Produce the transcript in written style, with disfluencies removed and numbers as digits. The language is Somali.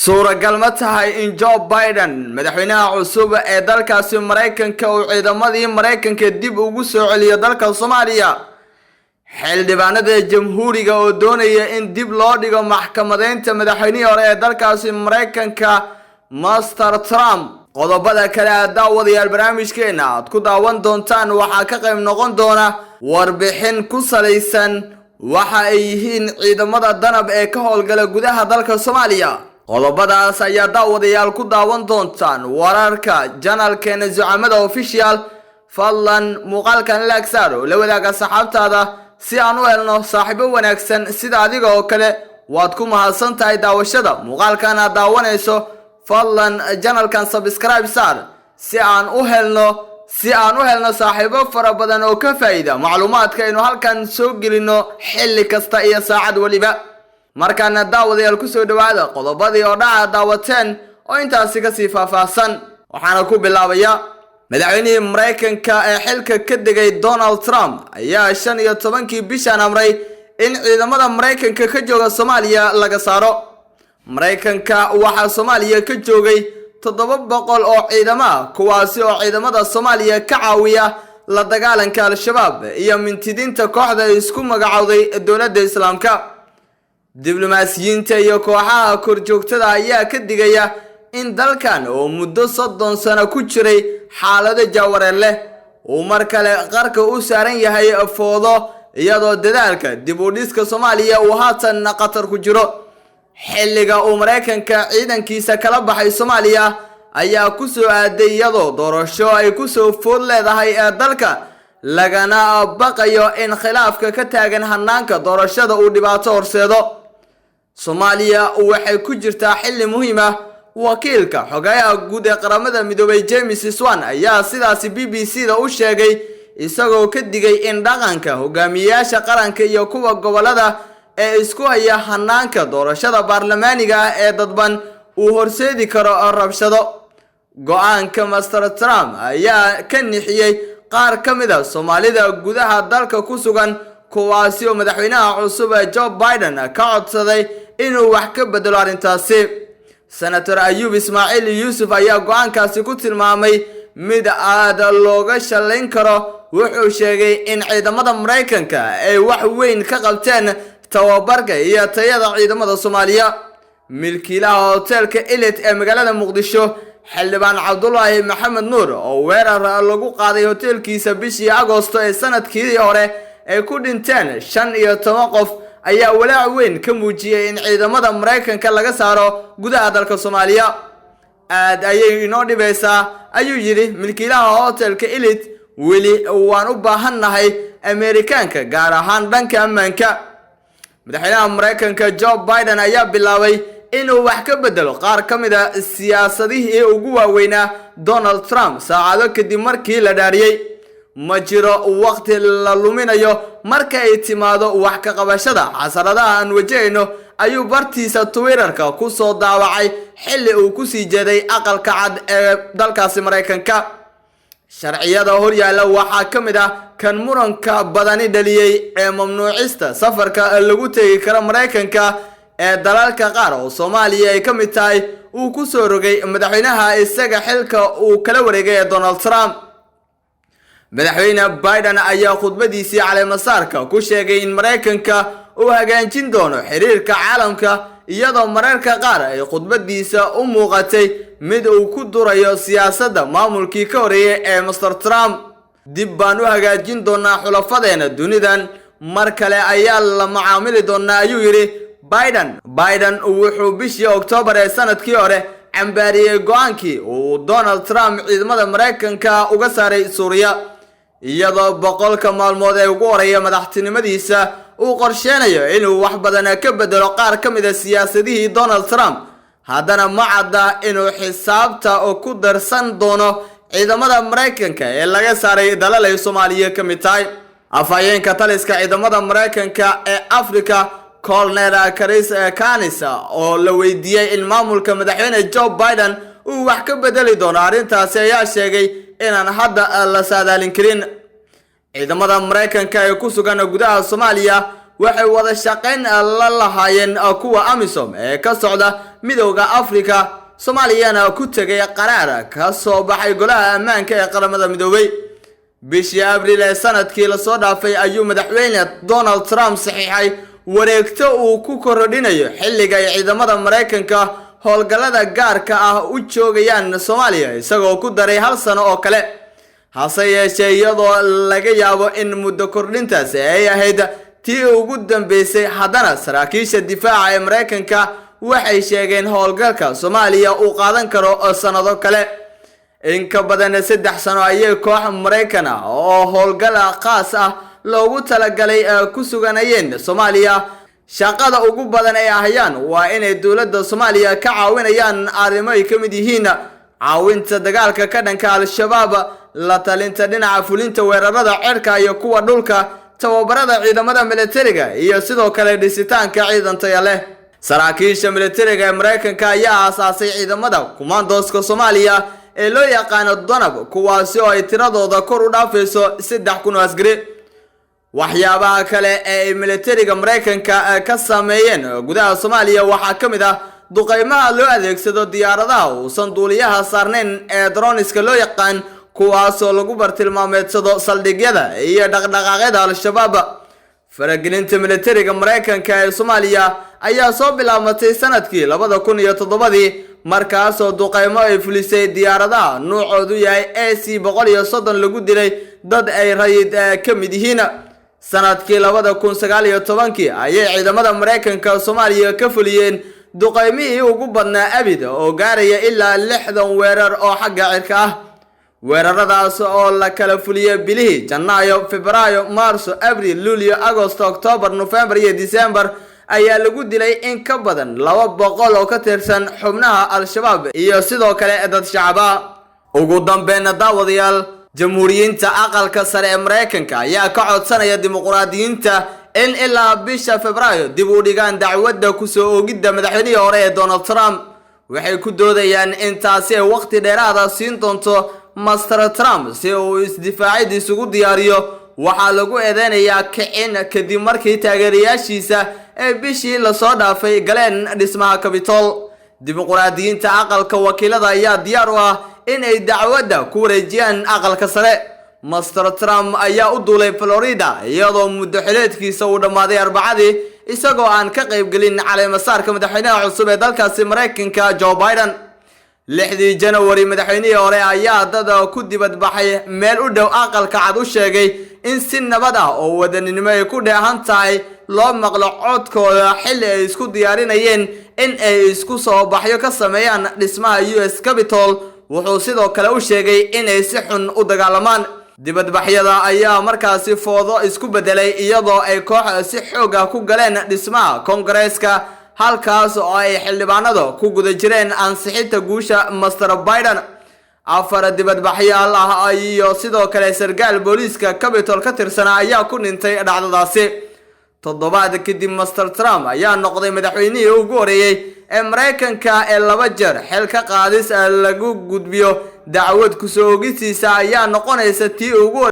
Suuragal ma tahay in Joe Biden, madaxweynaha cusub ee dalkaasi Maraykanka, uu ciidamadii Maraykanka dib ugu soo celiyo dalka Soomaaliya? Xildhibaanada Jamhuuriga oo doonaya in dib loo dhigo maxkamadeynta madaxweynihii hore ee dalkaasi Maraykanka, Mister Trump. Qodobada kale aad, daawadayaal, barnaamijkeena aad ku daawan doontaan waxaa ka qayb noqon doona warbixin ku salaysan waxa ay yihiin ciidamada Danab ee ka howlgala gudaha dalka Soomaaliya. Qodobadaas ayaa, daawadayaal, ku daawan doontaan wararka channelkeena Zucamada Official. Fadlan muuqaalkan like saar oo la wadaaga saxaabtaada si aan u helno saaxiibo wanaagsan sida adiga oo kale. Waad ku mahadsan tahay daawashada muuqaalkan aad daawanayso. Fadlan channelkan subscribe saar si aan u helno saaxiibo fara badan oo ka faa'iida macluumaadka aynu halkan soo gelino xilli kasta iyo saacad weliba. Markaana, daawadayaal, kusoo dhawaada qodobadii oo dhaca daawateen oo intaasi kasii faahfaahsan. Waxaana ku bilaabaya madaxweynihii Maraykanka ee xilka ka degay, Donald Trump, ayaa 15-kii bishan amray in ciidamada Maraykanka ka jooga Soomaaliya laga saaro. Maraykanka waxaa Soomaaliya ka joogay 700 oo ciidamo ah, kuwaasi oo ciidamada Soomaaliya ka caawiya la dagaalanka Al-Shabaab iyo mintidiinta kooxda isku magacowday Dowladda Islaamka. Diblomaasiyiinta iyo kooxaha korjoogtada ayaa ka digaya in dalkan oo muddo 30 sano ku jiray xaalado jaawareer leh uu mar kale qarka u saaran yahay foodo, iyadoo dadaalka dib u dhiska Soomaaliya uu haatan khatar ku jiro. Xilliga uu Maraykanka ciidankiisa kala baxay Soomaaliya ayaa ku soo aaday iyadoo doorasho ay kusoo food leedahay ee dalka, lagana baqayo in khilaafka ka taagan hanaanka doorashada uu dhibaato horseedo. Soomaaliya waxay ku jirtaa xilli muhiim ah, wakiilka xogayaha guud ee Qaramada Midoobay, James Swan, ayaa sidaasi BBC da u sheegay, isagoo ka digay in dhaqanka hogaamiyeyaasha qaranka iyo kuwa gobolada ee isku haya hanaanka doorashada baarlamaaniga ah ee dadban uu horseedi karo rabshado. Go-aanka Mister Trump ayaa ka nixiyey qaar ka mid a Soomaalida gudaha dalka ku sugan, kuwaasi oo madaxweynaha cusub ee Joe Biden ka codsaday inuu wax ka bedelo arrintaasi. Senator Ayuub Ismaaciil Yuusuf ayaa go-aankaasi ku tilmaamay mid aada looga shallayn karo. Wuxuu sheegay in ciidamada Maraykanka ay wax weyn ka qabteen tababarka iyo tayada ciidamada Soomaaliya. Milkiilaha hoteelka Elite ee magaalada Muqdisho, xildhibaan Cabdulaahi Maxamed Nuur, oo weerar lagu qaaday hoteelkiisa bishii Agosto ee sanadkii hore ay ku dhinteen 15 qof, ayaa walaac weyn ka muujiyey in ciidamada Maraykanka laga saaro gudaha dalka Soomaaliya. "Aad ayay inoo dhibaysaa," ayuu yidhi milkiilaha hotelka Elite. "Weli waan u baahannahay Ameerikaanka, gaar ahaan dhanka ammaanka." Madaxweynaha Maraykanka Joe Biden ayaa bilaabay inuu wax ka bedelo qaar ka mid a siyaasadihii ugu waaweynaa Donald Trump saacado kadib markii la dhaariyey. "Ma jiro waqti la luminayo marka ay timaado wax ka qabashada xasaradaha aan wajahayno," ayuu bartiisa Twitterka ku soo daawacay xilli uu kusii jeeday Aqalka Cad ee dalkaasi Maraykanka. Sharciyada horyaalla waxaa ka mid ah kan muranka badani dhaliyey ee mamnuucista safarka lagu tegi karo Maraykanka ee dalalka qaar, oo Soomaaliya ay ka mid tahay, uu ku soo rogay madaxweynaha isaga xilka uu kala wareegay ee Donald Trump. Madaxweyne Biden ayaa khudbadiisii caleemasaarka ku sheegay in Maraykanka uu hagaajin doono xiriirka caalamka, iyadoo mararka qaar ay khudbadiisa u muuqatay mid uu ku durayo siyaasadda maamulkii ka horreeyay ee Mister Trump. "Dib baan u hagaajin doonaa xulafadeena dunidan, mar kale ayaa la macaamili doonaa," ayuu yidhi Biden. Biden wuxuu bishii Oktoobar ee sanadkii hore cambaariyey go-aankii uu Donald Trump ciidamada Maraykanka uga saaray Suuriya, iyadoo 100-ka maalmood ee ugu horeeya madaxtinimadiisa uu qorsheynayo inuu wax badan ka bedelo qaar ka mid a siyaasadihii Donald Trump. Haddana ma cadda inuu xisaabta ku darsan doono ciidamada Maraykanka ee laga saaray dalal ay Soomaaliya ka mid tahay. Afhayeenka taliska ciidamada Maraykanka ee Africa, Colonel Chris Canis, oo la weydiiyey in maamulka madaxweyne Joe Biden uu wax ka bedeli doono arrintaasi, ayaa sheegay inaan hadda la saadaalin karin. Ciidamada Maraykanka ee ku sugan gudaha Soomaaliya Waxay wada shaqayn la lahaayeen kuwa AMISOM ee ka socda Midowda Afrika, Soomaaliyana ku tegay qaraar ka soo baxay Golaha Ammaanka ee Qaramada Midoobay. Bishii Abriil ee sanadkii lasoo dhaafay ayuu Madaxweyne Donald Trump saxiixay wareegto uu ku korodhinayo xilliga ay ciidamada Maraykanka howlgallada gaarka ah u joogayaan Soomaaliya, isagoo ku daray hal sano oo kale. Hase yeeshee, iyadoo laga yaabo in muddo kordhintaasi ay ahayd tii ugu dambeysay, haddana saraakiisha difaaca ee Maraykanka waxay sheegeen howlgalka Soomaaliya uu qaadan karo sanado kale. In ka badan 3 sano ayay koox Maraykan ah oo howlgal khaas ah loogu talagalay ku suganayeen Soomaaliya. Shaqada ugu badan ay ahayaan waa inay dowladda Soomaaliya ka caawinayaan arrimo ay ka mid yihiin caawinta dagaalka ka dhanka Al-Shabaab, la talinta dhinaca fulinta weerarada cirka iyo kuwa dhulka, tababarada ciidamada militariga iyo sidoo kale dhisitaanka ciidan taya leh. Saraakiisha militariga ee Maraykanka ayaa aasaasay ciidamada kumaandooska Soomaaliya ee loo yaqaano Danab, kuwaasi oo ay tiradooda kor u dhaafayso 3000 oo askari. Waxyaabaha kale ee ay militariga Maraykanka ka sameeyeen gudaha Soomaaliya waxaa ka mid ah duqeymaha loo adeegsado diyaaradaha uusan duuliyaha saarnayn ee drones-ka loo yaqaan, kuwaasoo lagu bartilmaameedsado saldhigyada iyo dhaqdhaqaaqyada Al-Shabaab. Faragelinta militariga Maraykanka ee Soomaaliya ayaa soo bilaabmatay sanadkii 2007-dii, markaasoo duqeymo ay fulisay diyaaradaha nuucoodu yahay AC 130 lagu dilay dad ay rayid ka mid yihiin. Sanadkii 2019-kii ayay ciidamada Maraykanka Soomaaliya ka fuliyeen duqeymihii ugu badnaa abid oo gaaraya ilaa 60 weerar oo xagga cirka ah. Weeraradaas oo la kala fuliyey bilihii Janaayo, Febraayo, Maarso, Abriil, Luulyo, Agosto, Oktoobar, Nofembar iyo Disembar ayaa lagu dilay in ka badan 200 oo ka tirsan xubnaha Al-Shabaab iyo sidoo kale dad shacaba. Ugu dambeynna, daawadayaal, Jamhuuriyiinta Aqalka Sare ee Maraykanka ayaa ka codsanaya Dimuqraadiyiinta in ilaa bisha Febraayo dib u dhigaan dacwadda kusoo oogidda madaxweynihii hore ee Donald Trump. Waxay ku doodayaan in taasi ay waqti dheeraada siin doonto Mister Trump si uu isdifaacid isugu diyaariyo. Waxaa lagu eedeynayaa kicin kadib markii taageerayaashiisa ee bishii lasoo dhaafay galeen dhismaha Capitol. Dimuqraadiyiinta Aqalka Wakiilada ayaa diyaar u ah in ay dacwadda ku wareejiyaan Aqalka Sare. Mister Trump ayaa u duulay Florida iyadoo muddo xileedkiisa uu dhammaaday Arbacadii, isagoo aan ka qaybgelin caleemasaarka madaxweynaha cusub ee dalkaasi Maraykanka, Joe Biden. 6-dii Janawari, madaxweynihii hore ayaa dad ku dibadbaxay meel u dhow Aqalka Cad u sheegay in si nabad ah oo wadaninimo ay ku dheehan tahay loo maqlo codkooda, xilli ay isku diyaarinayeen in ay isku soo baxyo ka sameeyaan dhismaha US Capitol. Wuxuu sidoo kale u sheegay inay si xun u dagaalamaan. Dibadbaxyada ayaa markaasi foodo isku bedelay, iyadoo ay koox si xoog ah ku galeen dhismaha Koongareeska, halkaas oo ay xildhibaanada ku guda jireen ansixinta guusha Mister Biden. Afar dibadbaxyaal ah iyo sidoo kale sarkaal booliiska Capitol ka tirsanaa ayaa ku dhintay dhacdadaasi. Toddobaad kadib, Mister Trump ayaa noqday madaxweynihii ugu horeeyey ee Maraykanka ee laba jeer xil ka qaadis lagu gudbiyo. Dacwad kusoo ogistiisa ayaa noqonaysa tii ugu